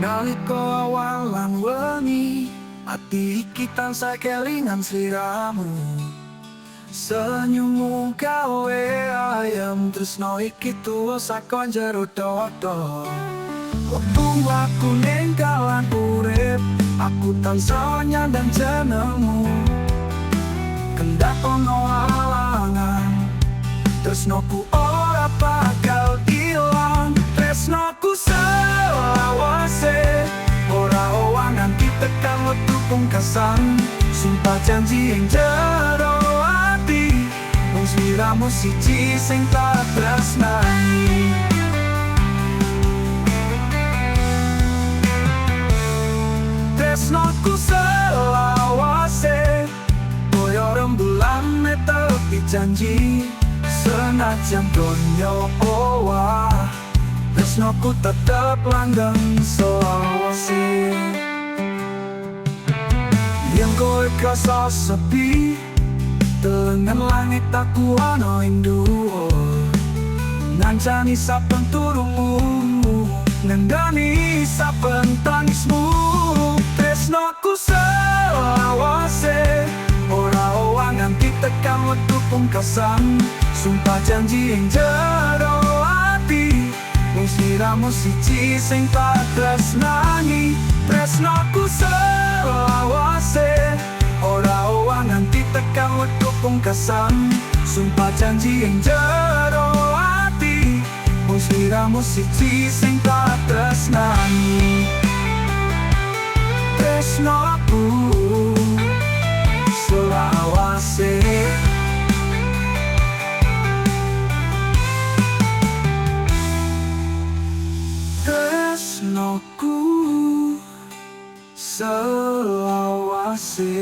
Nalika awan lan wengi, ati iki tansah kelingan sliramu. Senyummu gawe ayem, tresno iki tuwa saka jero dodo. Wektu mlaku ning dalan urip, aku tansah nyandang jenengmu. Kendak ono halangan, tresnoku ora bakal ilang. Tresnoku selawase, ora owah nganti tekan wektu pungkasan. Sumpah janji ing jero ati, mung sliramu siji sing tak tresnani. Tresnoku selawase, koyo rembulan netepi janji. Senajan donya owah, tresnoku tetep langgeng selawase. Yen kowe krasa sepi, delengen langit, aku ana ing dhuwur. Ngancani saben turumu, ngendani saben tangismu. Tresnoku selawase, ora owah nganti tekan wektu pungkasan. Sumpah janji ing jero ati, mung sliramu siji sing tak tresnani. Tresnoku selawase, ora owah nganti tekan wektu pungkasan. Sumpah janji ing jero ati, mung sliramu siji sing tak tresnani. Tresnoku selawase. Tresnoku selawase.